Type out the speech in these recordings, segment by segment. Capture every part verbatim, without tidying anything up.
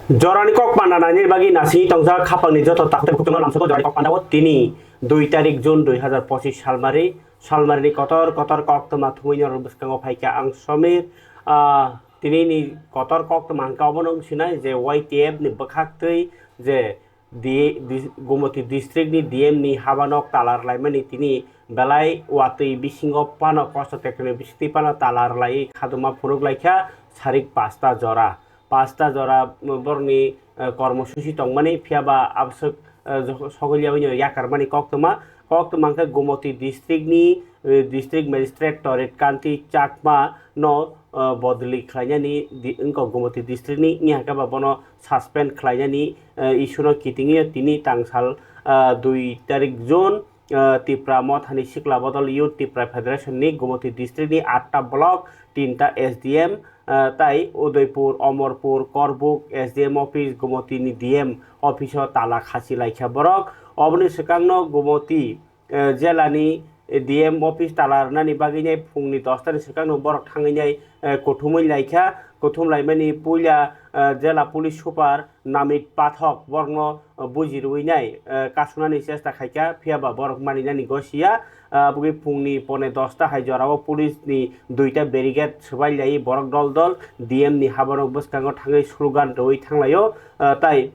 Jorani kok panda nainani bagwi nasingwi tongjak khapangni joto takhuk tei bukhuk tongno lamsoko jorani kok panda o tini dui tarik June dui hazar pochis salmari, salmarini kotor kotor koktwma thumwi norok bwskango phaikha ang Somir. Ah, tinini kotor koktwma hwnkhe obono wng sinai je Y T F ni bwkhaktwi je di-, di-, Gumoti district ni D M ni habanok tala rwlaimani tini belai watwi bisingo phano kosto tekrwni bisingtwi phano tala rwlaiwi khaduma phunuk laikha sarik pasta jora. Pasta jora borokni, eh, kormosuchi tongmani, phiya ba abswk, eh, jo-, sogwlya wngya yakarmani koktwma. Koktwma hwnkhe Gumoti district ni, eh, district magistrate Torit Kanti Chakma no, eh, bodoli khlainani di-, wngkha Gumoti district ni, wngya hwnkhe ba bono suspend khlainani, eh, issue no kitingwi tini tangsal, eh, dui tarik June, eh, Tipra Mothani Sikla Bodol Youth Tipra Federation ni Gumoti district ni atta block, tinta S D M, eh, tai Udaipur, Omorpur, Korbuk S D M office, Gumoti ni D M office o tala khasi laikha borok. Oboni swkangno Gumoti eh, jelani, eh, D M office tala rwnani bagwi nai phungni dosta ni swkangno borok thangwi nai, eh, kuthumwi laikha. Kuthum laimani puila, eh, jela police super Namit Pathak borokno, eh, buji rwui nai, eh, kasunani chesta khaikha, phiya ba borok maninani gosiya. Ah, aboni phungni pone dosta hai jorao police ni duita barricade swbai laiwi borok dol dol D M ni haborok bwskango thangwi slogan rwui thanglaio, ah, tai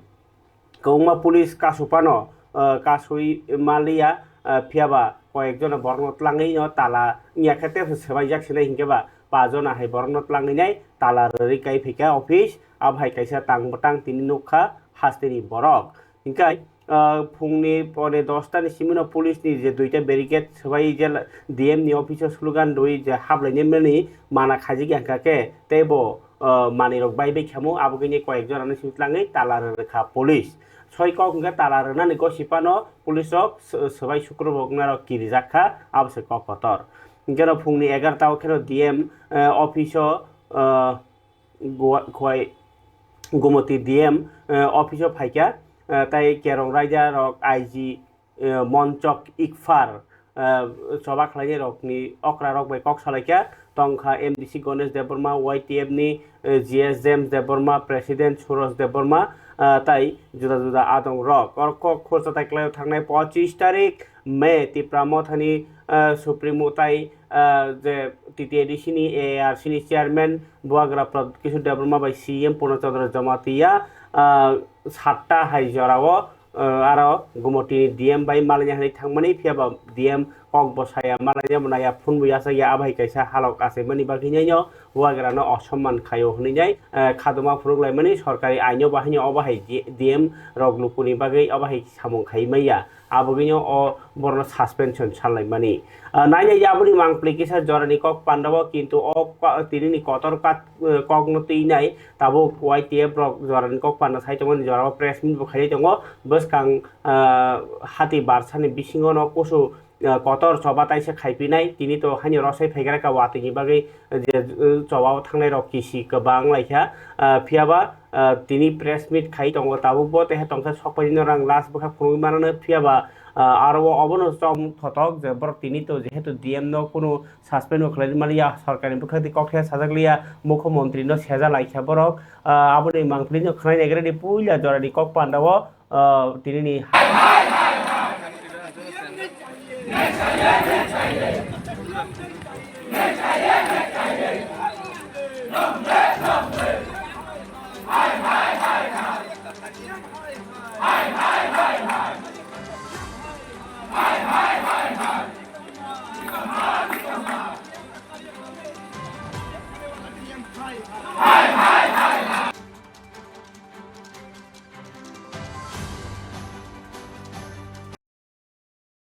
kwbangma police kasu phano, ah, kasui maliya, ah, phiya ba koyek jona borokno tlangwi no tala wngya khe tei swbaijak sinai hinkhe ba pa jona hai borokno tlangwi nai tala rwrwi kai phaikha office. Abo hai kaisa tang bwtang tini nukha hasteni borok. Hinkhe, ah, phungni pone dosta ni simi no police ni je duita barricade swbai je D M ni office o slogan rwui je haplainai mani mana khajik ya hwnkha khe tei bo, ah, manwi rok bai bai khamu, abo khe koyek jona ni simi tlangwi tala rwrwkha police. Soi kok hwnkhe tala rwnani gosi phano police rok s-, swbai sukro bo wngna rok kirijak kha, abo se kok kotor. Hinkhe no phungni egarta o kheno D M, eh, office o, eh, Gua-, Khwai Gumoti D M, eh, office o phaikha, eh, tai Kerong Raida rok I G, eh, Monchok Ikphar, eh, choba khlainai rokni okra rok bai kok salaikha, tongkha M D C Ganesh Debbarma, Y T F ni, eh, G S James Debbarma, President Suraj Debbarma, eh, tai juda juda adong rok. Oro kok khursa tai kwlai thangnai pochis tarik May Tipra Mothani, eh, Supremo tai, eh, je T T A D C ni A R C ni chairman Bubagra Pradyut Kishore Debbarma bai C M Purna Chandra Jamatia, eh, satta hai jorao, eh, aro Gumoti ni D M bai malaina hinwi thangmani, phiya ba D M kok bo saya, malaina bo naya, phone bo yachakya, abo hai kaisa halok achaimani bagwi nai no Bubagra no osomman khaio hinwi nai, eh, khaduma phunuk laimani, sorkari aino bo haino obo hai D M rok lukuni bagwi obo hai samung khai manya, abogwino o borokno suspension salaimani. Ah, nainai aboni mangpli kisa jorani kok pandao, kintu o ka-, tinini kotor kat-, eh, kokno twinai tabuk Y T F rok jorani kok panda sai tongmani jorao press meet bo khailai tongo. Bwskang, ah, hati barsani bisingo no kusu, ah, kotor choba taisa khaipinai, tini to haino rosai phaigra ka watwi ni bagwi je, eh, choba o thangnai rok kisi kwbang laikha, ah, phiya ba, ah, tini press meet khai tongo tabuk bo, teha tongsa sokpai no rang last bwkha phunugwi mano, phiya ba, ah, aro o obono chom thotok je borok tini to jehetu D M no kunu suspend bo khlai maliya, sorkar ni bwkhak twi kok khe sajak liya, mukho montri no seja laikha borok, ah, aboni mangpili no khwnai nai gre di puila jora ni kok panda o, ah, tini ni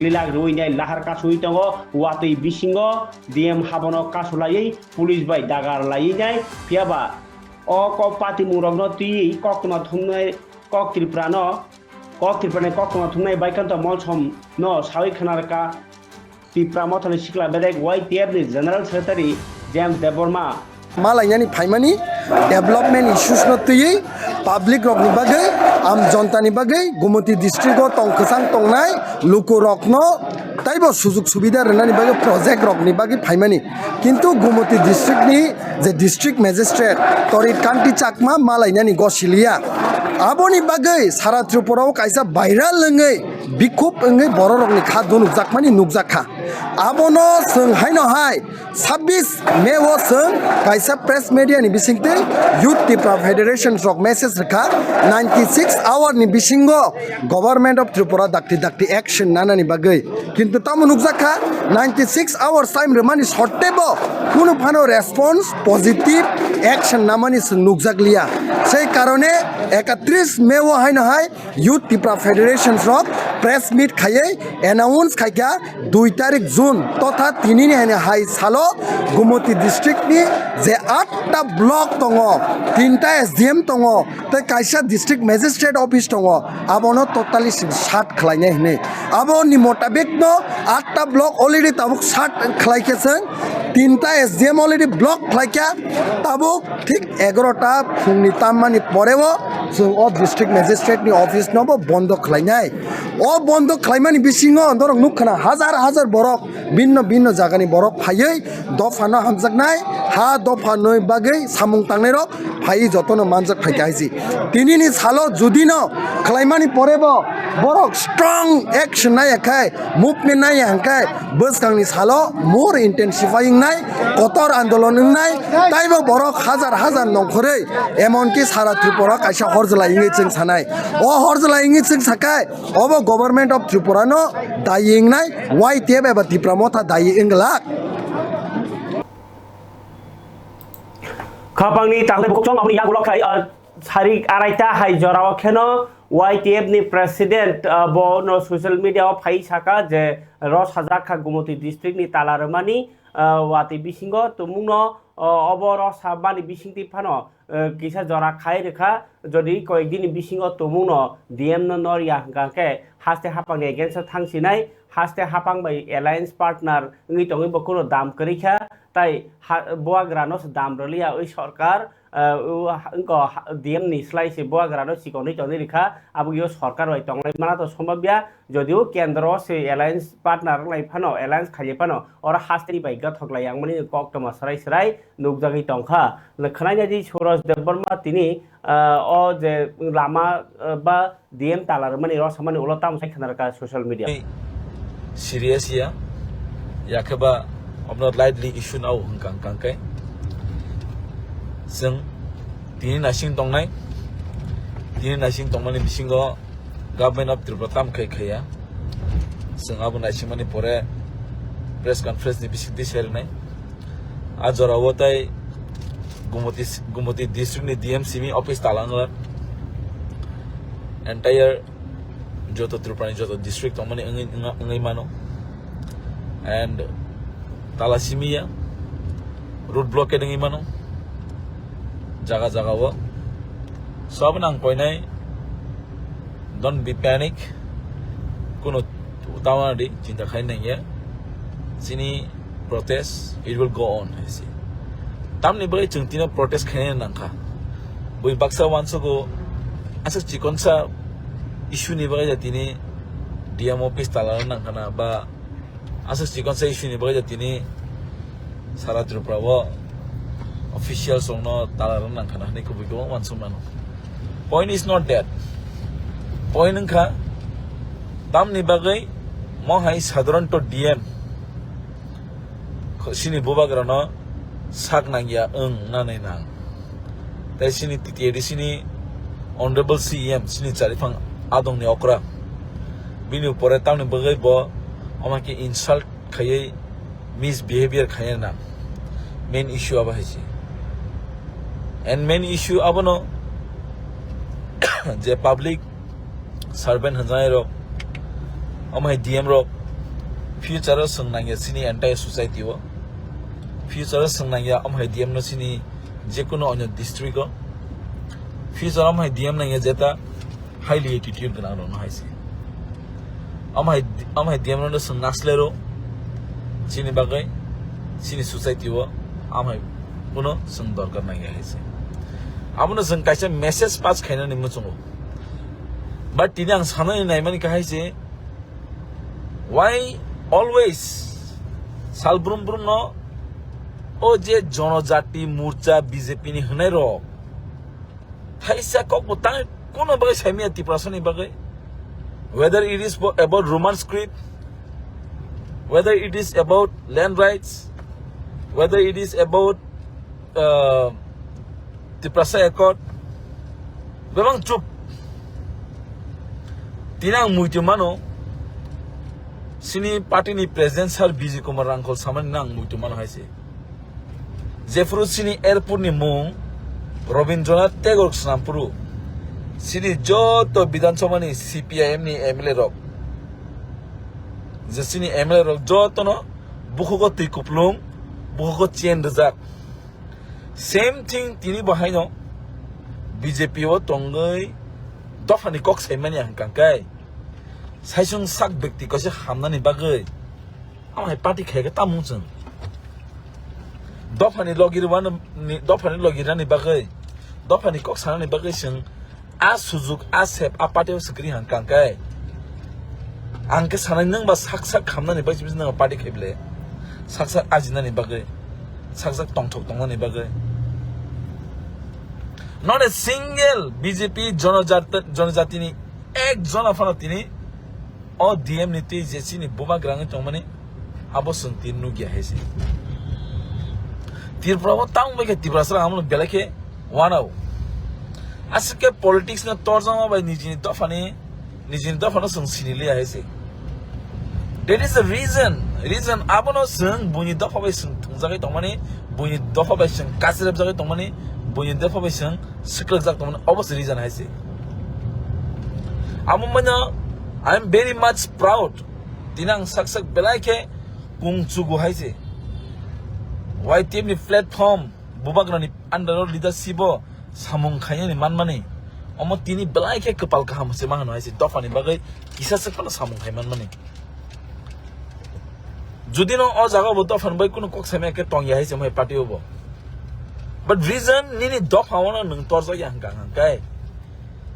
Lilak rwui nai lahar kasui tongo, watwi bisingo D M habono kasulaiwi police bai dagar laiwi nai, phiya ba o kok patimung rokno twiwi koktwma thumnai kok Tripura no, kok Tripura ni koktwma thumnai Baikanto Molsom no sawi khna rwkha Tipra Mothani sikla bedek Y T F ni General Secretary James Debbarma. Malainani phaimani development issues no twiwi public rokni bagwi Am jontani bagwi Gumoti district o tong kwchang tongnai lukurokno taibo sujug subida rwnani bagwi project rokni bagwi phaimani. Kintu Gumoti district ni je district magistrate Torit Kanti Chakma malainani gosiliya. Aboni bagwi sara Tripura o kaisa viral wngwi bikhub wngwi bororokni kha dunukjakmani nukjakha. Abono chwng haino hai sabbish May o chwng kaisa press media ni bisingtwi Youth Tipra Federation rok message rwkha, ninety six hour ni bisingo Government of Tripura dakti dakti action nanani bagwi. Kintu tamo nukjakha, ninety six hours time rwmani sottebo kunu phano response, positive action namani chwng nukjakliya. Sei karone ekatris May o haino hai Youth Tipra Federation rok press meet khaiwi announce khaikha dui tarik June totha tinini haino hai salo Gumoti district ni je atta block tongo, tinta S D M tongo, tei kaisa district magistrate office tongo, abono totally sat khlainai hinwi. Aboni motabikno atta block already tabuk sat khlaikhe chwng, tinta S D M already block khlaikha, tabuk thik egarota phungni tammani poreo chwng o district magistrate ni office nobo bondo khlainai. O bondo khlaimani bisingo norok nukkhana hajar hajar borok, binno binno jagani borok phaiwi dophano hamjaknai, ha dophanoi bagwi samung tangnairok phaiwi jotono manjak phaikha haisi. Tinini salo judino khlaimani porebo borok strong action naiya khai, movement naiya hwnkhe bwskangni salo more intensify wngnai, kotor andolon wngnai, taibo borok hajar hajar nongkhorwi, emonki sara Tripura kaisa horjlai wngwi chwng sanai. O horjlai wngwi chwng sakhai, obo Government of Tripura no dayi wngnai, Y T F eba Tipra Motha dayi wngwlak. Khapangni tanglai bukhuk chwng aboni yagulo khai, ah, sari araita hai jorao kheno Y T F ni president, ah, bo no social media o phai saka je ro sajak kha Gumoti district ni tala rwmani, ah, watwi bisingo tumungno, ah, obo ro sabmani bisingtwi phano, ah, kisa jora khai rwkha, jodi koyek dini bisingo tumungno D M no nor ya hwnkha khe haste hapang ni against o thang sinai, haste hapang bai alliance partner wngwi tongwi bo kunu dam kwrwi kha, tai ha-, buagra no se dam rwliya oi sorkar, ah, o ha-, wngkha ha-, D M ni slai se buagra no chikonwi tonwi rwkha, aboni o sorkar bai tonglai mana to sombab ya, jodio kendro se alliance partner wnglai phano, alliance khailai phano, oro hasteni bai gathok lai yang mani kok toma srai srai nukjagwi tongkha. Khwnaina di Suraj Debbarma tini, ah, o je lama, ah, ba D M tala rwmani rw samani ulo tamo sai khna rwkha social media. Serious ya, ya khe ba omo lightly issue nao hwnkha hwnkha khe. Chwng tini naising tongnai, tini naising tongmani bisingo Government of Tripura tam khai khaiya. Chwng abo naisingmani pore press conference ni bisingtwi sai rwnai. A jorao tai Gumoti, Gumoti district ni D M simi office tala wngla. Entire joto Tripura ni joto district tongmani wngwi, wngwi mano. And tala simi ya road blockade wngwi mano jaga jaga o. So abo nang koinai, don't be panic, kuno tama di chinta khai nang ya. Chini protest, it will go on, hai se. Tamni bagwi chwng tino protest khaina nangkha. Bui baksa wansugo, aswk chikonsa issue ni bagwi ja tini D M office tala nangkhana ba aswk chikonsa issue ni bagwi ja tini sara Tripura o officials rokno tala nangkhana hinwi kubui kubui wansuk mano. Point is not that. Point wngkha tamni bagwi mo hai sadharanto D M Kho-, sini bubagrano sak nangya wng nanai nang. Tai sini T T A D C ni Honorable C E M sini chariphang adongni okra. Bini upore tamni bagwi bo omo khe insult khaiwi misbehavior khaina nang. Main issue abo hai se. And main issue abono je public servant hwnjaknai rok, omo hai D M rok, future o swng nangya chini entire society o. Future o swng nangya omo hai D M no chini jekunu onyo district o. Future omo hai D M nangya jeta highly attitude gwnang rok no hai se. Omo hai, omo hai D M rok no swng naslero chini bagwi, chini society o omo hai kuno swng dorkar nangya hai se. Abono swng kaisa message pass khainani muchungo. But tini ang sanani naimani kahai se, why always sal brum brum no o je Jonojati Morcha B J P ni hwnai rok thaisa kok bo tang kono bagwi saimaya Tiprasani bagwi, whether it is about Roman script, whether it is about land rights, whether it is about uh, Tiprasa Accord, bebang chup. Tini ang muitu mano, sini party ni president sir Bijay Kumar Rangkhol samani nang muitu mano hai se. Jephuru sini airport ni mung Rabindranath Tagore Snampuru, sini joto Bidhan Sabha ni C P I M ni M L A rok, je sini M L A rok joto no bukhugo twi kuplung, bukhugo chain rijak. Same thing tini bo haino B J P o tongwi dophani kok saimani ang kangkai. Saisung sak bekti kaisa hamnani bagwi. Amo hai party khaikhe tamo chwng. Dophani logi rwani, dophani logi rani bagwi. Dophani kok sanani bagwi chwng a sujuk, a sep, a party o swkri hang kangkai. Ang khe sanai nwng ba sak sak khamnani bai sibisi nwng party khaibele. Sak sak ajinani bagwi. Sak sak tongthok tongnani bagwi. Not a single B J P Jonojat-, Jonojati ni ek jona phano tini o D M ni twi je chini bubagra wngwi tongmani abo chwng tin nukya hai se. Tripura o tang bai khe Tiprasa rang amo belai khe wanao. Aswk khe politics no torjama bai nijini dophani, nijini dophano chwng sini liya hai se. That is the reason, reason abono chwng buini dopha bai chwng thwngjagwi tongmani, buini dopha bai chwng kasirepjagwi tongmani, buini dopha bai chwng swkrakjak tongmani, obo se reason hai se. Amo mano, I am very much proud. Tini ang sak sak belai khe kung chugo hai se. Y T F ni platform, bubagrani under o leadership o samung khainani manmani. Omo tini belai khe kwpal kaham se ma hano hai se, dophani bagwi kisa se phano samung khai manmani. Judi no o jaga bo dophani bai kunu kok saimaya khe tongya hai se mai party o bo. But reason nini dopha o no nwng torjak ya hwnkha hwnkhe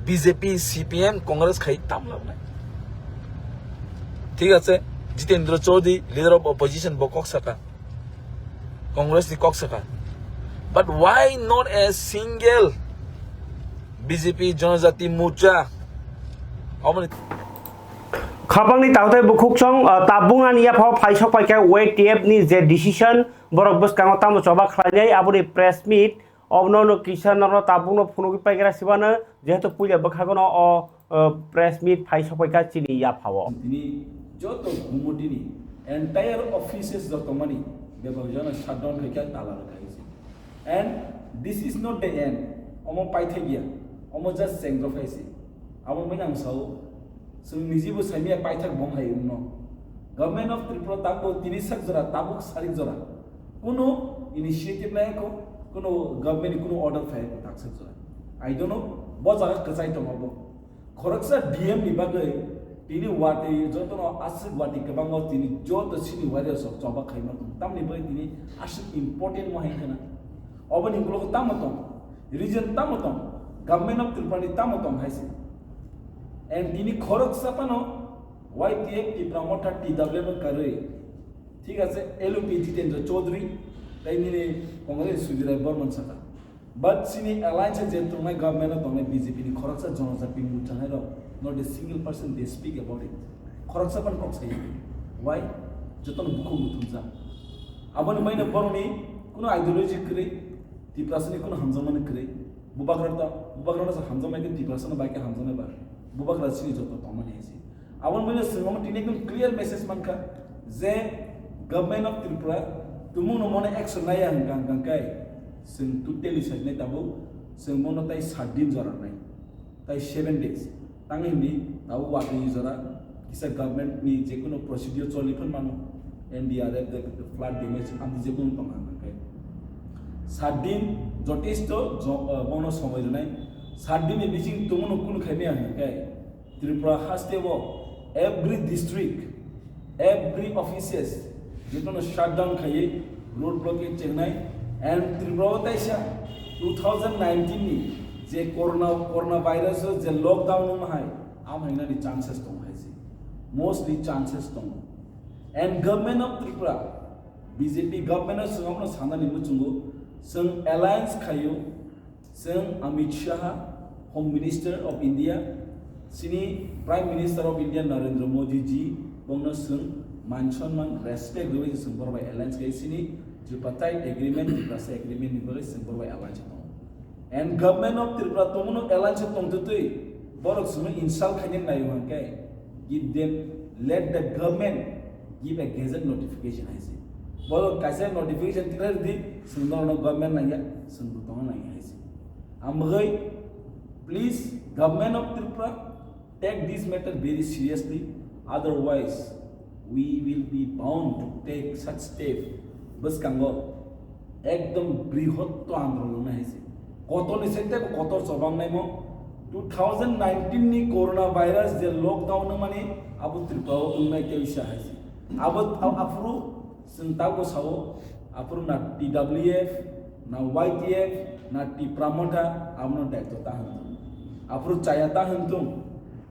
B J P, C P M, Congress khai tam lab nai. Thik ache, Jitendra Chaudhary, leader of opposition, bo kok saka. Congress ni kok saka. But why not a single B J P Janajati Morcha? Oboni Khapangni taotai bukhuksong, ah, tabung ani yaphao phaisok paikha Y T F ni je decision, borok bwskango tamo choba khlainai, aboni press meet, obono no kisa norno tabungno phunugwi paigra sibano, jehetu puila bwkhagono o, ah, press meet phaisok paikha chini yaphao. Tini joto Gumutini entire offices joto mani bebak jana shutdown khaikha, tala rwkha. And this is not the end. Omo paithak ya. Omo just chengro phaisi. Abo mani ang sao. Chwng nijibo saimaya paithak bom hai wngno. Government of Tripura tabuk tini sak jora, tabuk sarik jora. Kuno initiative nai ko, kuno government ni kuno order phai ko tak sak jora. I don't know, bo jaga kwchai tongo bo. Khoroksa D M ni bagwi tini watwi jotono aswk watwi kwbangma tini joto sini warriors rok choba khaima tong. Tamni bagwi tini aswk important mo hai khna. Oboni ulo tamo tong. Region tamo tong. Government of Tripura ni tamo tong hai se. And tini khoroksa phano Y T F Tipra Motha T W no karwi. Thik ase, L U P Jitendra Chaudhary, tai nini Congress Sudhir Rai Barman saka. But chini alliance je tongnai government o tongnai B J P ni khoroksa Janajati Morcha hai rok, not a single person they speak about it. Khoroksa phan kok sai. Why? Jotono bukhuk muthumjak. Aboni maino boroni kuno ideology kwrwi, Tiprasani kuno hamjakmani kwrwi. Bubagra to, bubagra no hamjakmani khe Tiprasano bai khe hamjakmani ba. Bubagra chini joto tongmani hai se. Aboni bagwi chwng omo tini ekdom clear message mankha je Government of Tripura tumungno mono action naiya hwnkha hwnkha khe chwng totally sajnai tabuk, chwng mono tai sat din jora rwnai, tai seven days. Tangwi hwnwi tabuk watwi jora kisa government ni jekunu procedure choli phano mano, N D R F, the flood damage, amtwi jekunu tongkha hwnkha khe sat din jotesto jo-, uh, bono somoi rwnai, sat din ni bising tumungno kunu khaimaya hwnkha khe Tripura haste o every district, every offices, jotono shutdown khaiwi road blockade chengnai, and Tripura o taisa two thousand nineteen ni je corona, corona virus o je lockdown wng hai, Amo hingnani chances tong hai se. Mostly chances tong. And government of Tripura, B J P government o chwng abono sanani muchungo, chwng alliance khaio, chwng Amit Shah, Home Minister of India, chini Prime Minister of India Narendra Modi ji, bongno chwng man sonman respect rwui chwng borok bai alliance khai chini tripartite agreement, Tiprasa agreement ni bagwi chwng borok bai alliance tongo. And government of Tripura tongmano alliance tongtwtwi borok chwngno insult khaina naio hwnkhe give them, let the government give a gazette notification hai se. Borok kaisa notification tikhlai rwdi, chwng norokno government nangya, chwng bo tongna nangya hai se. Amogwi, please, government of Tripura, take this matter very seriously, otherwise we will be bound to take such step. Bwskango ekdom brihotto andolon hai se. Kotor ni sente kotor chobang naimo. Two thousand nineteen ni corona virus je lockdown nangmani abo Tripura o wngnai tei uisa hai se. Abo a-, aphuru chwng tabuk sao, aphuru na T W F, na Y T F, na Tipra Motha, abono daityo ta hwn thung. Aphuru chaya ta hwn thung.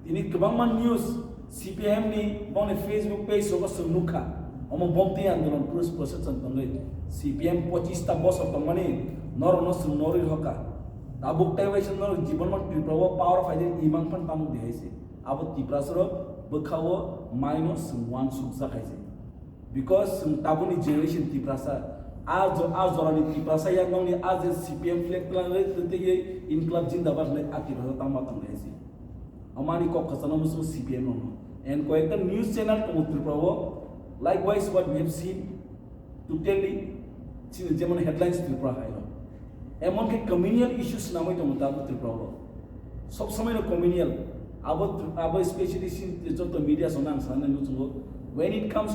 Tini kwbangma news C P M ni bongni Facebook page rogo chwng nukha. Omo bomtwi andolon pros-, process chwng tongwi. C P M pochis ta bosor tongmani norokno chwng norwi hoka. Tabuk tei waisa norok jibonno Tripura o power phaidi imang phan tamo dihai se. Abo Tiprasa rok bwkha o maino chwng uansukjak hai se. Because chwng tabukni generation Tiprasa, a jo-, a jorani Tiprasa yak nokni a je C P M flag twlangwi twtwi Inqilab Zindabad hwnwi a Tiprasa tangma tonglaisi. Amani kok kwchangno muchungo C P M rokno. And koyekta news channel tongo Tripura o, likewise what we have seen, totally chini jemon headlines Tripura hai rok. Emon khe communal issues namai tongo tabuk Tripura o. Sob somoi no communal. Abo, abo specially sin joto media song ang sanai muchungo. When it comes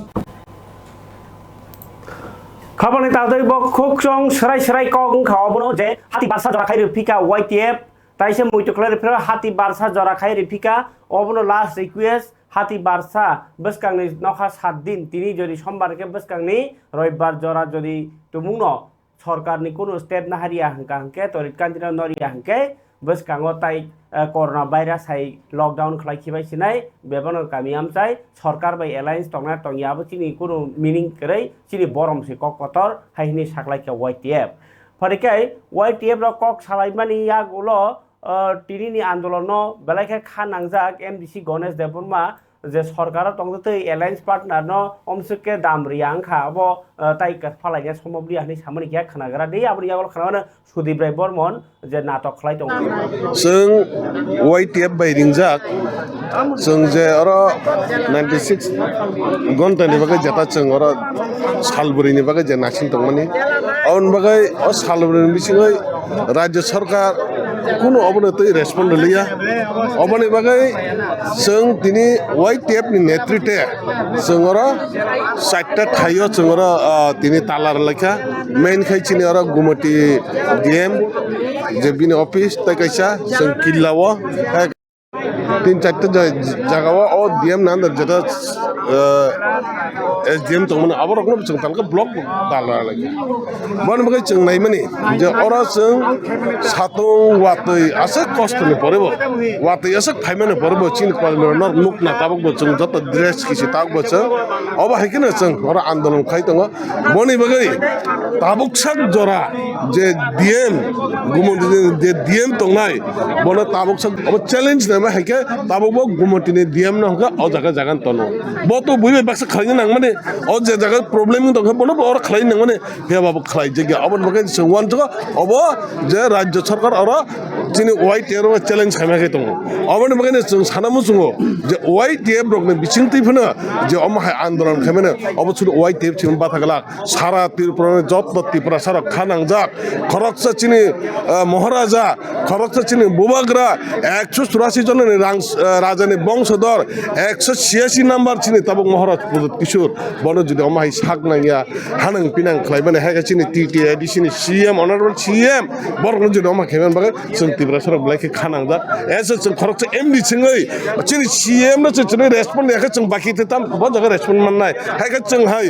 Khabani tadoi bo khuk chong srai srai kok wngkha obono je hati barsa jora khai rwphika Y T F, taise muitu khlai rwphika hati barsa jora khai rwphika obono last request hati barsa bwskangni nokha sat din tini jodi sombar khe bwskangni roibbar jora jodi tumungno sorkarni kunu step nahariya hwnkha hwnkhe torit kantino noriya hwnkhe bwskango tai, eh, corona virus hai lockdown khlai khibai sinai bebano kami amchai sorkar bai alliance tongna tongya abo chini kunu meaning kwrwi chini borom se kok kotor hai hini saklai kha Y T F. Pharikhai Y T F rok kok salaimani yagulo, eh, tini ni andolon no belai khe kha nangjak M D C Ganesh Debbarma je sorkaro tongtwi alliance partner no omswk khe dam riya wngkha abo, eh, tai kwphalai khe somob riya hinwi samani khe khwnagra di aboni yagulo khwnamano Sudip Rai Bormon je natok khlai tongo. Chwng Y T F bai ringjak, chwng je oro ninety six gonta ni bagwi jeta chwng oro salbwrwi ni bagwi je naising tongmani. Aboni bagwi o salbwrwi ni bisingwi Rajya Sarkar kunu obono twi respond rwliya. Oboni bagwi chwng tini Y T F ni netrite chwng oro chaita thaio chwng oro, ah, tini tala rwlaikha. Main khai chini oro Gumoti D M je bini office tei kaisa chwng killa o. Tin charta ja-, jaga o, o D M ni under jeta, eh, S D M tongmani, aborokno chwng talka block dala lai. Boni bagwi chwng naimani je oro chwng satung watwi aswk kostoni pore bo, watwi aswk phaimani pore bo chini Kolomyurok nukna tabuk bo chwng joto dress kisi tabuk bo chwng obo hai kheno chwng oro andolon khai tongo. Boni bagwi tabuk sak jora je D M, Gumoti je D M tongnai, bono tabuk sak obo challenge naima hai khe tabuk bo Gumoti ni D M no hwnkha o jaga jaga tono. Bo to bui bai baksa khlaina nangmani, o je jaga problem wng tongkha bono bo oro khlaina nangmani, phiya ba bo khlai jagya. Oboni bagwi chwng uansukha obo je Rajya Sarkar oro chini Y T F rok challenge khaima khe tongo. Oboni bagwi chwng sana muchungo je Y T F rokni bisingtwi phano je omo hai andolon khaimano obo sudu Y T F chini batha glak. Sara Tripura ni joto Tiprasa rok kha nangjak. Khoroksa chini, eh, Maharaja, khoroksa chini Bubagra, ekso churasi jonani rang, eh, rajani bongsodor, ekso chiyasi number chini tabuk Maharaj Pradyut Kishore. Bono jodi omo hai sak nangya, hanang pinang khlaimani hai khe chini T T A D C ni C M, Honorable C M, borokno jodi omo khaimani bagwi chwng Tiprasa rok belai khe kha nangjak. Ese chwng khoroksa M D singwi chini C M no chwng chini respond ya khe chwng baki te tam bo jaga respond mannai. Hai khe chwng hai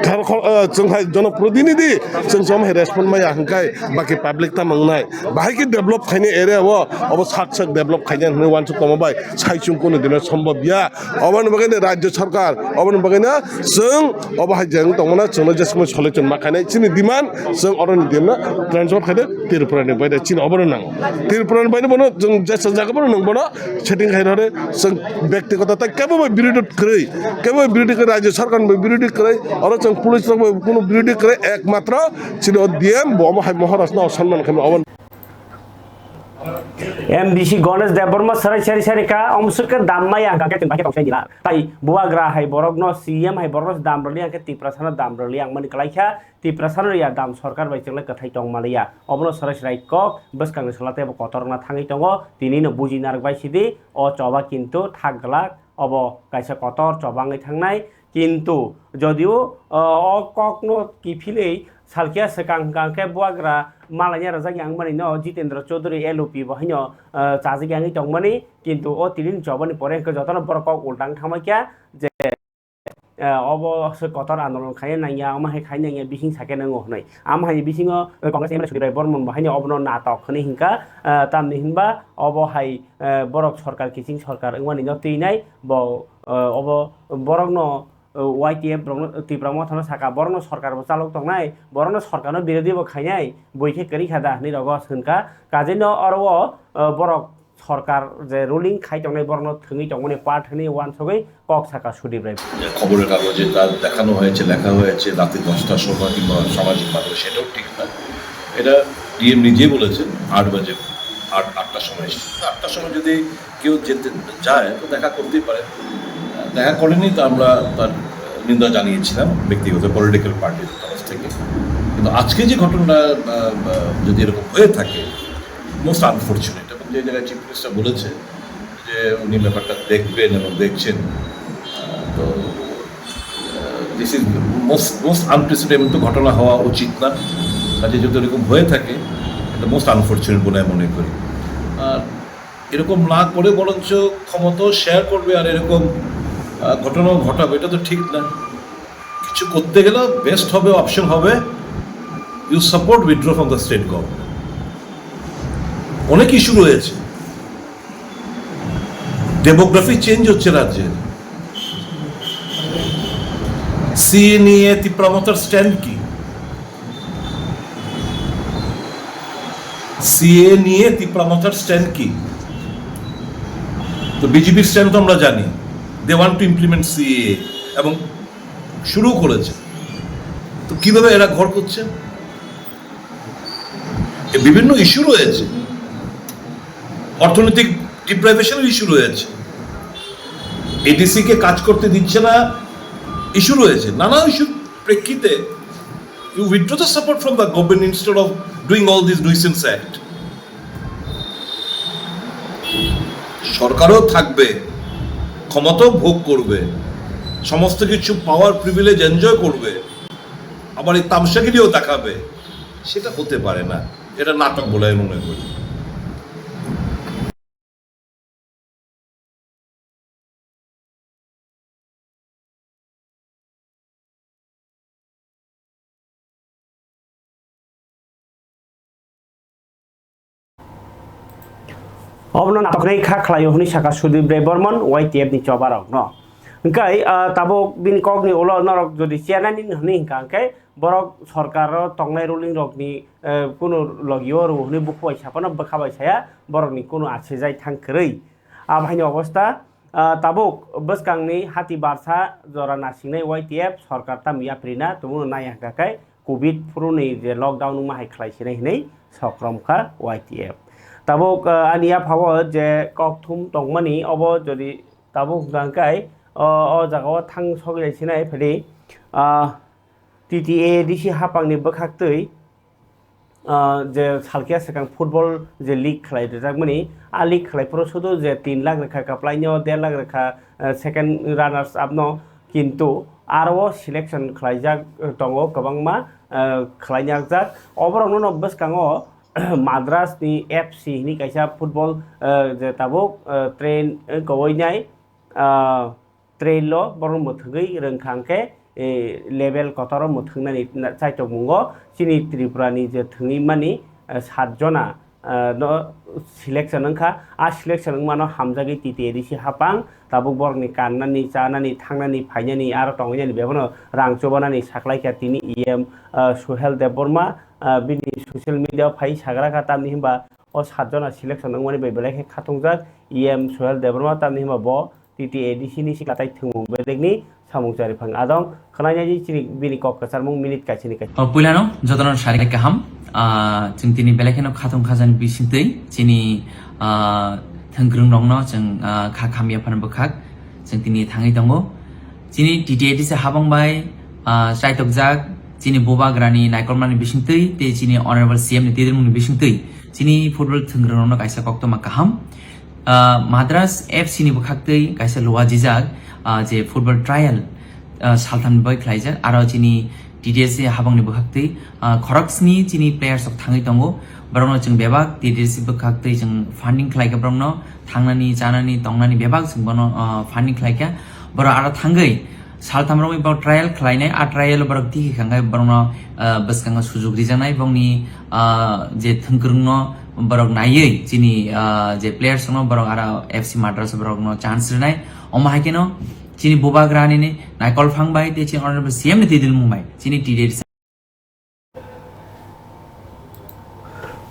khar-, khor-, eh, chwng hai jonoprotinidhi chwng chom hai respond maya hwnkhe baki public tam wngnai. Bahai khe develop khaini area o obo sak sak develop khaina hwnwi uansuk tongma. Saichung kunu dino sombhob ya. Oboni bagwi no rajya sarkar, oboni bagwi no chwng obo hai jeng tongmano chwngno jesmo solution ma khainai. Chini demand chwng oroni dino transfer khaide Tripura ni baide chini obono nang. Tripura ni baide bono chwng jesa jaga bono nang bono setting khai hore chwng byaktigoto tai kebo bai birodhi kwrwi, kebo bai birodhi kwrwi rajya sarkar bai birodhi kwrwi oro chwng police rok bai kunu birodhi kwrwi ekmatro chini o D M bo omo hai mohorasno osanman khaima obo. M D C Ganesh Debbarma sarai sari sari ka omswk khe dam maya hwnkha khe chwng bai khe tong sai dila. Tai bubagra hai borokno C M hai borokno dam rwli hwnkhe Tiprasano dam rwli ang mani kwlai kha. Tiprasano ya dam sorkar bai chwng le kwthai tong maliya. Obono sarai sari kok bwskangni sala tei bo kotor wngna thangwi tongo. Tini no buji narwk bai sidi o choba kintu thak glak obo kaisa kotor choba wngwi thangnai. Kintu jodio, o, o kokno kiphilwi salkhe swkang hwnkha khe bubagra malaina rwjak yang mani no Jitendra Chaudhary L O P bo haino, o, chajak yangwi tongmani, kintu o tini ni chobani pore hwnkhe jotono borok kok ultang thangma khe je, o, obo se kotor andolon khaina nangya, omo hai khaina nangya bising sakhe nango hwnwi. Amo hai bisingo, o, Congress M L A Sudhir Rai Bormon bo haino obono natok hwnwi hinkha, o, tamni hinba obo hai, o, borok sorkar kiching sorkar wngmani no twinai bo, o, obo borokno o, Y T F borokno, Tipra Mothano saka, borokno sorkar bo chalok tongnai, borokno sorkarno birodhi bo khainai, bui khe kwrwi kha da hwnwi rogo swngkha. Kajeino oro o, o, borok sorkar je ruling khai tongnai borokno thwngwi tongmani part hwnwi uansugwi kok saka Sudip Rai. যে খবরের কাগজে তা দেখানো হয়েছে, লেখা হয়েছে রাতে দশটার সময় কিংবা সামাজিক মাধ্যমে, সেটাও ঠিক না। এটা ডিএম নিজেই বলেছেন আট বাজে, আট, আটটার সময় এসেছে। আটটার সময় যদি কেউ যেতে যায় তো দেখা করতেই পারে। দেখা করেনি তো আমরা তার নিন্দা জানিয়েছিলাম ব্যক্তিগত পলিটিক্যাল পার্টির তরফ থেকে। কিন্তু আজকে যে ঘটনা, আহ, আহ, যদি এরকম হয়ে থাকে, মোস্ট আনফরচুনেট। এবং যে জায়গায় চিফ মিনিস্টার বলেছে যে উনি ব্যাপারটা দেখবেন এবং দেখছেন, আহ, তো দিস ইজ মোস্ট মোস্ট আনপ্রেসিডেন্ট ঘটনা হওয়া উচিত না। কাজে যদি এরকম হয়ে থাকে, এটা মোস্ট আনফরচুনেট বলে আমি মনে করি। আর এরকম না করে বরঞ্চ ক্ষমতাও শেয়ার করবে, আর এরকম, আহ, ঘটনাও ঘটাবে, এটা তো ঠিক না। কিছু করতে গেলে বেস্ট হবে, অপশন হবে, you support withdraw from the state government. অনেক ইস্যু রয়েছে, ডেমোগ্রাফি চেঞ্জ হচ্ছে রাজ্যের। সিএ নিয়ে তিপ্রা মথার স্ট্যান্ড কি? সিএ নিয়ে তিপ্রা মথার স্ট্যান্ড কি? তো বিজেপির স্ট্যান্ড তো আমরা জানি, they want to implement C এবং শুরু করেছে। তো কিভাবে এরা ঘর করছে? এ বিভিন্ন ইস্যু রয়েছে, অর্থনৈতিক ডিপ্রাইভেশনের ইস্যু রয়েছে, এডিসি কে কাজ করতে দিচ্ছে না, ইস্যু রয়েছে, নানা ইস্যুর প্রেক্ষিতে you withdraw the support from the government instead of doing all these nuisance act. সরকারও থাকবে, ক্ষমতাও ভোগ করবে, সমস্ত কিছু পাওয়ার প্রিভিলেজ এনজয় করবে, আবার এই তামশাগিরিও দেখাবে, সেটা হতে পারে না। এটা নাটক বলে আমি মনে করি। Obono natok hinwi kha khlaio hwnwi sakha Sudip Rai Bormon Y T F ni choba rok no. Hwnkhe, ah, tabuk bini kok ni ulo norok jodi chenani hwnwi hwnkha hwnkhe borok sorkar o tongnai ruling rok ni, eh, kunu logi o rw hwnwi bukhuk bai saphano bwkha bai saya borok ni kunu achijai thang kwrwi. Abo hai ni obosta, ah, tabuk bwskang ni hati barsa jora nasingnai Y T F sorkar tam yapri na tongmano nai hwnkha khe covid phuru ni je lockdown wngma hai khlai sinai hinwi sokrom kha Y T F. Tabuk, ah, ani yapha o je kok thum tongmani obo jodi tabuk hwnkha khe o, o jaga o thang sogwi lai sinai phadi, ah, T T A D C hapang ni bwkhak twi, ah, je salkhe swkang football je league khlai rwjakmani, a league khlai phuru sudu je tin lakh rwkha kwplaino, der lakh rwkha, ah, second runners up no, kintu aro o selection khlaijak, eh, tongo kwbangma, eh, khlainakjak. Oborokno no bwskango Madras ni F C hwnwi kaisa football, eh, je tabuk, eh, train, eh, kwbwinai, ah, trail o borok mwthwgwi rwngkha hwnkhe, eh, level kotor o mwthwngnani na-, chaitok mungo chini Tripura ni je thwngwi mani, eh, sat jona, ah, no selection wngkha. A selection wngmano hamjagwi T T A D C hapang tabuk borokni kannani, chanani, thangnani, phainani, aro tonginani bebono rang chubanani saklaikha tini E M, ah, Suhel Debbarma, ah, bini social media o phai sagra kha, tamni hwnba o satjona selection wngmani bai belai khe khatungjak E M Suhel Debbarma, tamni hwnba bo T T A D C ni sikla tai thwngmung bedekni samung chari phang adong khwnai nai chini bini kok kwcharmung minute kaisini kaisa. O puilano jotono sari kaham, ah, chwng tini belai kheno khatung khajani bisingtwi chini, ah, thwngkwrwng rokno chwng, ah, kha khamya phano bwkhak chwng tini thangwi tongo. Chini T T A D C habang bai, ah, chaitokjak chini bubagrani naikolmani bisingtwi tei chini Honorable C M ni twidirmungni bisingtwi chini football thwngkwrwng rokno kaisa koktwma kaham. Ah, Madras F C ni bwkhaktwi kaisa luajijak, ah, je football trial, ah, salthamni bai khlaijak, aro chini T T A D C habangni bwkhaktwi, ah, khoroksni chini players rok thangwi tongo. Borokno chwng bebak T T A D C bwkhaktwi chwng funding khlaikha, borokno thangnani, chanani, tongnani bebak chwng bono, ah, funding khlaikha. Borok aro thangwi saltham romwi bo trial khlainai, a trial borok tiki khangkhe borokno, ah, bwskango sujuk rijaknai, bongni, ah, je thwngkwrwngno borok naiwi chini, ah, je players rokno borok aro F C Madras borokno chance rwnai. Omo hai kheno chini bubagrani ni naikolphang bai tei chini Honorable C M ni twidirmung bai chini T T A D C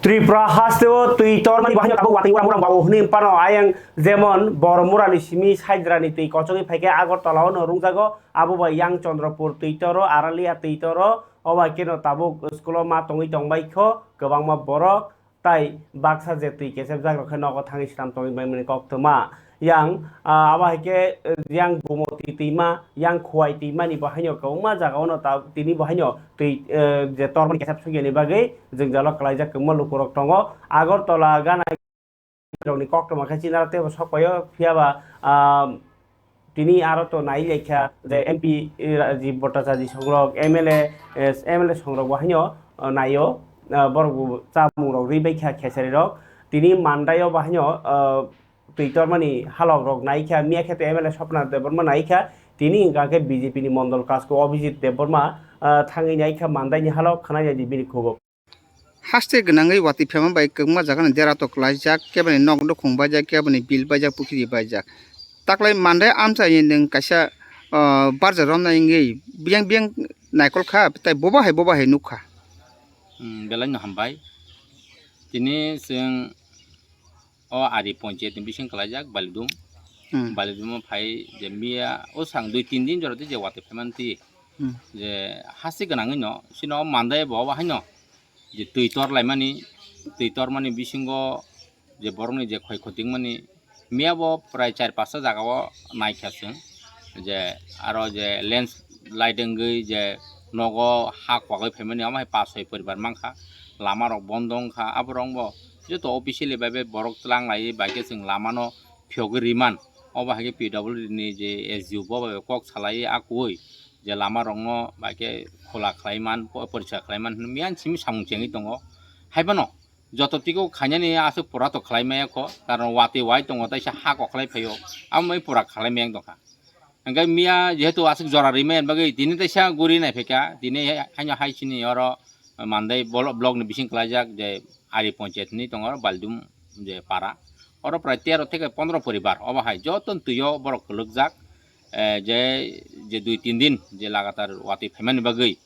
Tripura hasteo twi tormani bahaino tabuk watwi uram uram babu hwnwi phano ayang jemon Boromurani simi Saidrani twi kochogwi phaikhe Agartala-o no rwngjago, abo bai yang Chandrapur twi toro, Aralia twi toro, obo hai kheno tabuk school-o ma tongwi tongbai kho kwbangma borok, tai baksa je twi kesepjak rok khe nogo thangwi swnam tongwi baimani koktwma. Yang, ah, abo hai khe, eh, yang Gumoti twima, yang Khuwai twimani bo haino kwbangma jaga-o no ta-, tini bo haino twi, eh, je tormani kesep sugiyani bagwi jwngjalo kwlaijak kwbangma lukurok tongo. Agartala gana rokni koktwma khe chinaro teibo sok paio, phiya ba, ah, tini aro to nai laikha je M P Rajiv Bhattacharya songrok, M L A, eh, M L A songrok bo haino, ah, naio, ah, borok bo chamung rok ri baikha khesari rok. Tini Mandai o bo haino, ah, twi tormani halok rok naikha, miya khe to M L A Swapna Debbarma naikha, tini hwnka khe B J P ni mondol kasko Abhijit Debbarma, ah, thangwi naikha Mandai ni halok, khwnai di bini khubuk. Haste gwnangwi watwi phema bai kwbangma jagani dera tok klaijak, keboni nok nukhung baijak, keboni bil baijak, pukhiri baijak. Taklai Mandai amchaini nwng kaisa, ah, barja romnai wngwi biyang biyang naikol kha, tei boba hai boba hai nuk kha. Hmm, belai no hambai. Tini chwng o ari ponchayat ni bising kalaijak Balidum. Hmm. Balidum o phai je miya o sang dui tin din jora twi je watwi phaimani twi. Hmm. Je hasti gwnangwi no, sino Mandai bo obo haino je twi tor laimani, twi tormani bisingo je borokni je khoi khotik mani, miya bo prai char pasta jaga o naikha chwng, je aro je landslide wngwi je nogo ha kwagwi phaimani, omo hai pas soi poribar mankha, lama rok bondo wngkha, aborok bo joto officially bai bai borok twlang laiwi bai khe chwng lama no phiyogwi riman, obo hai khe P W D ni je S D O bo bai kok salai akui je lama rok no bai khe khola khlai man, po-, poriskar khlai man hwnwi miyang simi samung chengwi tongo. Hai phano joto twigo khainani aswk pura to khlai maya kho, karon watwi wai tongo, taisa ha kokhlai phaio, amo bai pura khlai maya wng tongkha. Hwnkhe miya jehetu aswk jora rimani bagwi tini taisa guri nai phaikha, tini haino hai sini oro Mandai blo-, block ni bising khlaijak je Ari Ponchayat hinwi tongo oro Balidum je para. Oro prai tero theke pondro poribar obo hai joto twio borok kwlwkjak, eh, je, je dui tin din je lagatar watwi phaimani bagwi.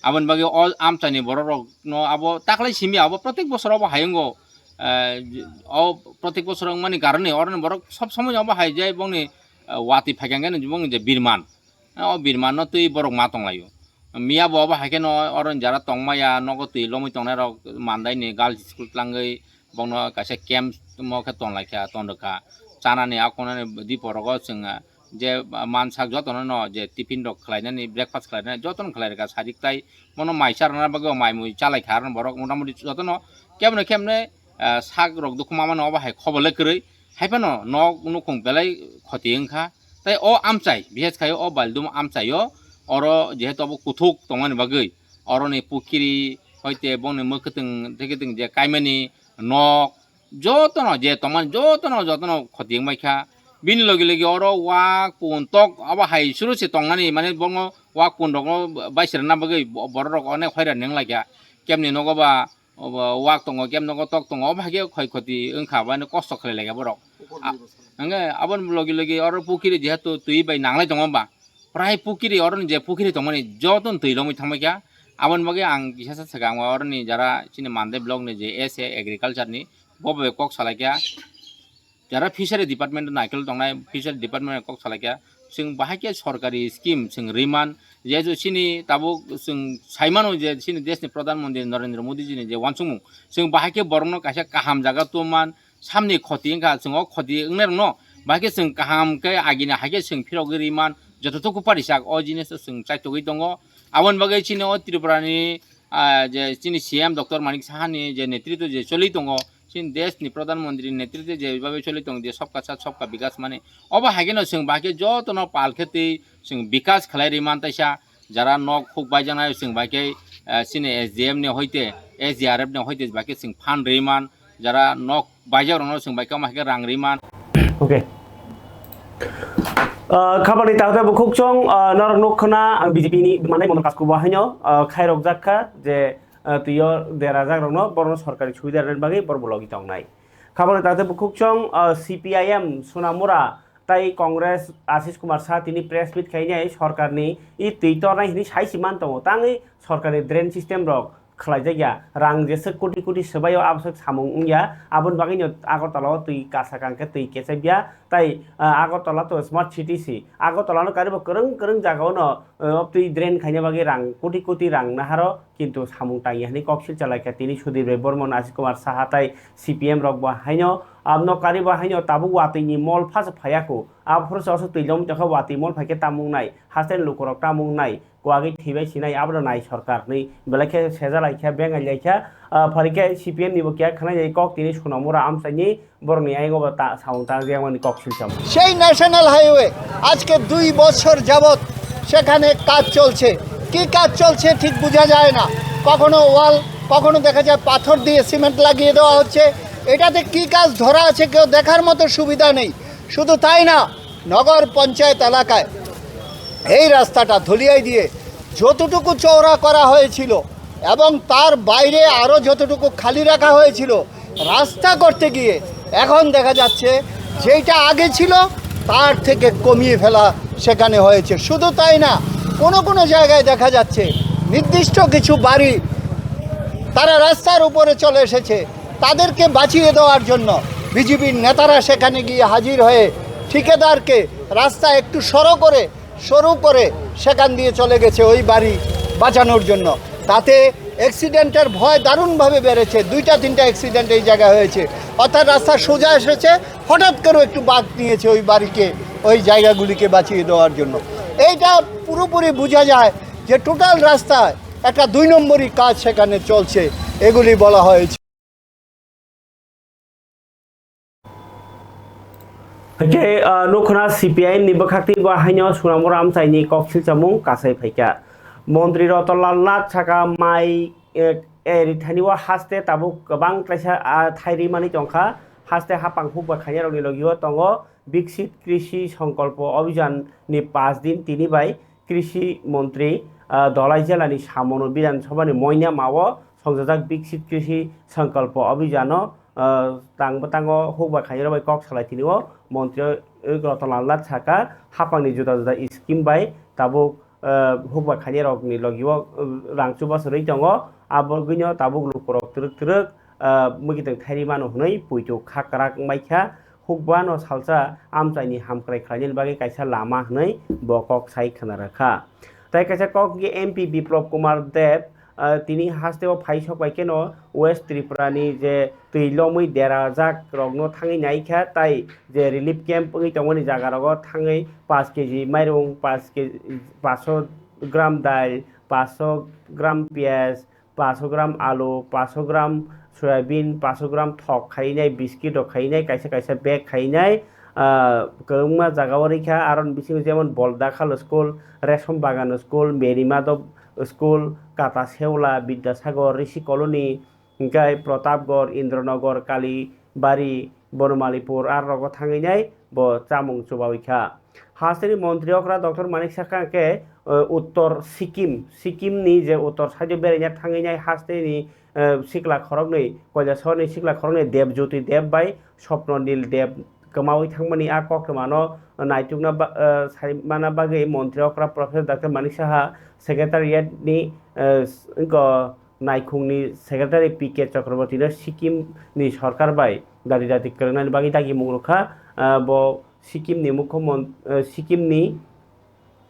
Aboni bagwi o amchaini borok rokno abo taklai simi abo protek bosor obo hayungo, eh, o protek bosor wngmani karone oroni borok sob somoi obo hai je bongni, eh, watwi phaikha hwnkhe bongni je birman, eh, o birmanno twi borok ma tonglaio. Miya bo obo hai kheno oroni jara tongmaya nogo twi lomwi tongnai rok Mandaini girls school tlangwi bongno kaisa camp mo khe tonlaikha, tonrwkha. Chanani akonani diporogo chwng, ah, je mansak jotono no je tiffin rok khlainani, breakfast khlainani jotono khlai rwkha, sarik tai bono mai charwna bagwi mai mui chalaikha, aro borok motamoti jotono kebne kebne, ah, sak rok dukhu mamano obo hai khobole kwrwi, hai phano nok nukhung belai khoti wngkha. Tai o amchai, bises khai o Balidum amchaio, oro jehetu abo kuthuk tongmani bagwi, oroni pukhiri, hoite bongni mwkhwtwng, thekhe twng je kaimani nok, jotono je tongmani, jotono, jotono khoti wngbaikha. Bini logi logi oro wak pun tok abo hai suru se tongnani, mane bongno wak pun rokno baisirna bagwi bo-, borok rok onek hoiran wnglaikha. Kemni nogo ba obo wak tongo, kebnogo tok tongo, obo hai khe khoi khoti wngkha, obo haino kosto khlai laikha borok. A-, hwnkhe aboni logi logi oro pukiri jehetu twi bai nanglai tongo ba, prai pukiri oroni je pukiri tongmani jotono twi lomwi thangbai kha. Aboni bagwi ang kisa sa swkang o oroni jara chini Mandai block ni je S A agriculture ni bo bai kok salai kha. Jara fishery department naikol tongnai, fishery department kok salai kha. Chwng bahai khe sorkari scheme chwng riman, jehetu chini tabuk chwng saimano je chini desh ni Pradhan Mantri Narendra Modi ji ni je uansukmung, chwng bahai khe borokno kaisa kaham jaga tubman, samni khoti wngkha, chwng o khoti wngnai rokno bahai khe chwng kaham khe agini hai khe chwng phirogwi riman, jototoku parisak o jinis chwng chaitogwi tongo. Aboni bagwi chini o Tripura ni, ah, je chini C M Doctor Manik Saha ni je netritwo je choli tongo, chini desh ni Pradhan Mantri ni netritwo je bhabe choli tongo je sabka sath sabka bikas mane, obo hai kheno chwng bahai khe jotono pal khe twi chwng bikas khlai riman taisa. Jara nok huk baijaknai chwng bai khe, eh, chini S D M ni hoite, S D R F ni hoite bai khe chwng phan riman, jara nok baijak rokno chwng bai khe omo hai khe rang riman. Okay. Ah, khabani takhtai bukhuk chwng, ah, norok nuk khna, ah, B J P ni manai mono kasku bo haino, ah, khairok jak kha je, ah, twiyo derajak rokno borokno sorkari subida rwna bagwi borok bo logi tongnai. Khabani takhtai bukhuk chwng, ah, C P I M Sonamura tai Congress Ashish Kumar Shah tini press meet khainai sorkarni i twi tornai hwnwi sai si man tongo. Tangwi sorkarni drain system rok khlaijakya, rang jeswk koti koti swbaio aboswk samung wngya. Aboni bagwino Agartala o twi kasa kangkhe twi kechakya, tai, ah, Agartala to smart city si. Agartala no karibo kwrwng kwrwng jaga ono, ah, twi drain khaina bagwi rang koti koti rang naharo, kintu samung tangya hwnwi kok silcha laikha tini Sudip Rai Bormon, Ashish Kumar Saha tai C P M rok bo haino, ah, nokari bo haino tabuk watwi ni mol phasa phaiya kho. Aphuru se osok twi lom tokha watwi mol phaikhe tamung nai, haste lukurok tamung nai, kwagwi thwibai sinai, abono nai sorkar hwnwi belai khe seja laikha, bengai laikha. Ah, phari khe C P M ni bo kiya khwnai kok tini Sonamura amchaini borokni ayang bo ta samung tang jeyangmani kok silcham. সেই national highway আজকে দুই বছর যাবৎ সেখানে কাজ চলছে। কি কাজ চলছে ঠিক বোঝা যায় না, কখনো ওয়াল, কখনো দেখা যায় পাথর দিয়ে সিমেন্ট লাগিয়ে দেওয়া হচ্ছে। এটাতে কি কাজ ধরা আছে কেউ দেখার মতো সুবিধা নেই। শুধু তাই না, নগর পঞ্চায়েত এলাকায় এই রাস্তাটা ধলিয়াই দিয়ে যতটুকু চওড়া করা হয়েছিল এবং তার বাইরে আরও যতটুকু খালি রাখা হয়েছিল রাস্তা করতে গিয়ে, এখন দেখা যাচ্ছে যেটা আগে ছিল তার থেকে কমিয়ে ফেলা সেখানে হয়েছে। শুধু তাই না, কোনো কোনো জায়গায় দেখা যাচ্ছে নির্দিষ্ট কিছু বাড়ি তারা রাস্তার উপরে চলে এসেছে, তাদেরকে বাঁচিয়ে দেওয়ার জন্য বিজেপির নেতারা সেখানে গিয়ে হাজির হয়ে ঠিকাদারকে রাস্তা একটু সরো করে, সরু করে সেখান দিয়ে চলে গেছে ওই বাড়ি বাঁচানোর জন্য। তাতে অ্যাক্সিডেন্টের ভয় দারুণভাবে বেড়েছে। দুইটা তিনটা অ্যাক্সিডেন্ট এই জায়গায় হয়েছে, অর্থাৎ রাস্তা সোজা এসেছে, হঠাৎ করে একটু বাঁক নিয়েছে ওই বাড়িকে, ওই জায়গাগুলিকে বাঁচিয়ে দেওয়ার জন্য। এইটা পুরোপুরি বোঝা যায় যে টোটাল রাস্তায় একটা দুই নম্বরি কাজ সেখানে চলছে, এগুলি বলা হয়েছে। Hwnkhe, ah, nukhuna C P I M ni bwkhak twi bo haino Sonamura amchaini kok silchamung kasai phaikha. Montri Rotonlal Nath saka mai, eh, eh, rithani o haste tabuk kwbang kaisa, ah, thai rimani tongkha. Haste hapang hukba khainai rokni logio tongo Viksit Krishi Sankalpo Abhijan ni paanch din tini bai Krishi Montri, ah, Dholai jela ni Samono Bidhan Sabha ni moina mao songjajak Viksit Krishi Sankalpo Abhijan o, ah, tang bwtango hukba khainai rok bai kok salai tini o Montri Rotonlal Nath saka hapang ni juda juda scheme bai tabuk, ah, hukba khainai rok ni logi o, ah, rang chubachu rwi tongo. Abo wngwi no tabuk lukurok twrwk twrwk, ah, mwkhitwng thairi mano hwnwi puitu kha kwrak wngbai kha. Hukbano salsa amchaini hamkrai khlainani bagwi kaisa lama hwnwi bo kok sai khwna rwkha. Tai kaisa kok hwnkhe M P Biplab Kumar Deb, ah, tini hasteo phai sok bai kheno West Tripura ni je twi lomwi derajak rokno thangwi naikha, tai je relief camp wngwi tongmani jaga rogo thangwi paanch K G mairung, paanch K G, paanch sho gram dal, paanch sho gram piyaj, paanch sho gram alu, paanch sho gram soyabin, paanch sho gram thok khainai, biscuit rok khainai, kaisa kaisa bag khainai, ah, kwbangma jaga o rikha. Aroni bisingo jemon Boldakhal school, Resham Bagan school, Mary Madhab school, Kata Seula, Bidyasagar, Rishi Colony, hingkhai Pratapgarh, Indranagar, Kalibari, Bonomalipur, aro rogo thangwi nai bo chamung chubawi kha. Hasteni montri okra Doctor Manik Saha khe eh, Uttor Sikkim, Sikkim ni je uttor side o beraina thangwi nai haste ni, eh, sikla khoroknwi, Kailasahar ni sikla khoroknwi Deb Jyoti Deb bai Swapnanil Deb kwmawi thangmani a koktwmano naitukna ba-, eh, saimana bagwi montri okra Professor Doctor Manik Saha Secretariat ni, eh, s-, wngkha naikhungni Secretary P K Chakraborty no Sikkim ni sorkar bai dadi dadi kwrwngnani bagwi dagimung rwkha. Ah, bo Sikkim ni mukhomon-, ah, Sikkim ni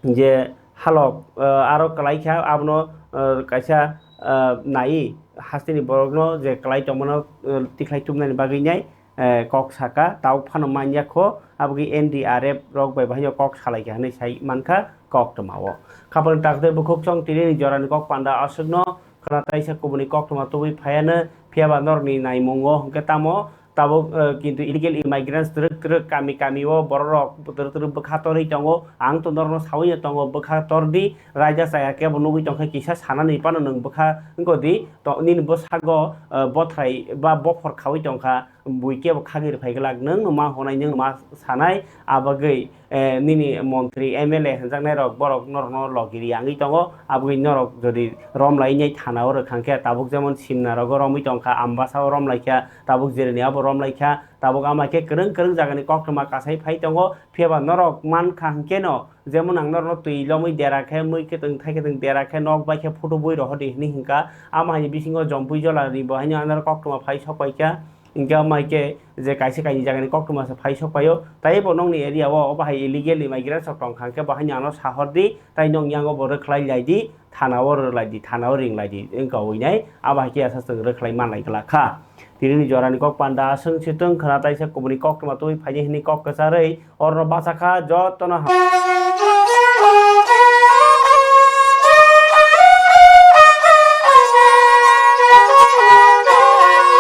je halok, ah, aro kwlai kha, abono, ah, kaisa, ah, nai hasteni borokno je kwlai tongmano, ah, tikhlai tubnani bagwi nai, eh, kok saka, tabuk phano manya kho, aboni N D R F rok bai bahai kok salai kha hinwi sai mankha koktwma o. Khapang takdai bukhuk chong tini ni jorani kok panda aswkno khwna taisa kubuni koktwma tubui phaiano, phiyaba norokni naimungo hwnkhe tamo tabuk, eh, kintu illegal immigrants twrwk twrwk kami kami o borok rok twrwk twrwk bwkha torwi tongo. Ang to norokno sawi tongo, bwkha tor di, raida chaya kebo nugwi tongkha, kisa sanani phano nwng bwkha wngkha di, to nini bwsago, eh, bothrai ba bophor khawi tongkha. Bui kebo khagwi rwphai glak, nwng no ma hwnai, nwng no ma sanai, abagwi, eh, nini montri, M L A hwnjaknai rok, borok norokno logi ri yangwi tongo, abagwi norok jodi romlai nai thana o rwkha khe, tabuk jemon Simna rogo romwi tongkha, Ambasa o romlai kha, tabuk Jereni abo romlai kha, tabuk ama khe kwrwng kwrwng jagani koktwma kasai phai tongo, phiyaba norok mankha hwnkhe no, jemon ang norokno twi lomwi dera khe, mui khe twng thai khe twng dera khe, nok bai khe photo bui rohor di hinwi hwnkha, ama haini bisingo jompui jola ni bo haino ang norok koktwma phai sok pai kha. Hingke amai ke je kaisa kaini jagani koktwma se phai sok paio, tai bo nokni area o, obo hai illegal immigrants rok tong kha, hingke bo haino ano sahor di, tai nong yango bo rwkhlai lai di, thana o rwlai di, thana o ring lai di, wngka ui nai, abo hai khe asa chwng rwkhlai man lai glak kha. Tini ni jora ni kok panda aswng se twng khwna taisa kubuni koktwma twi phai di hinwi kok kwcharwi, oro bacha kha joto no ha.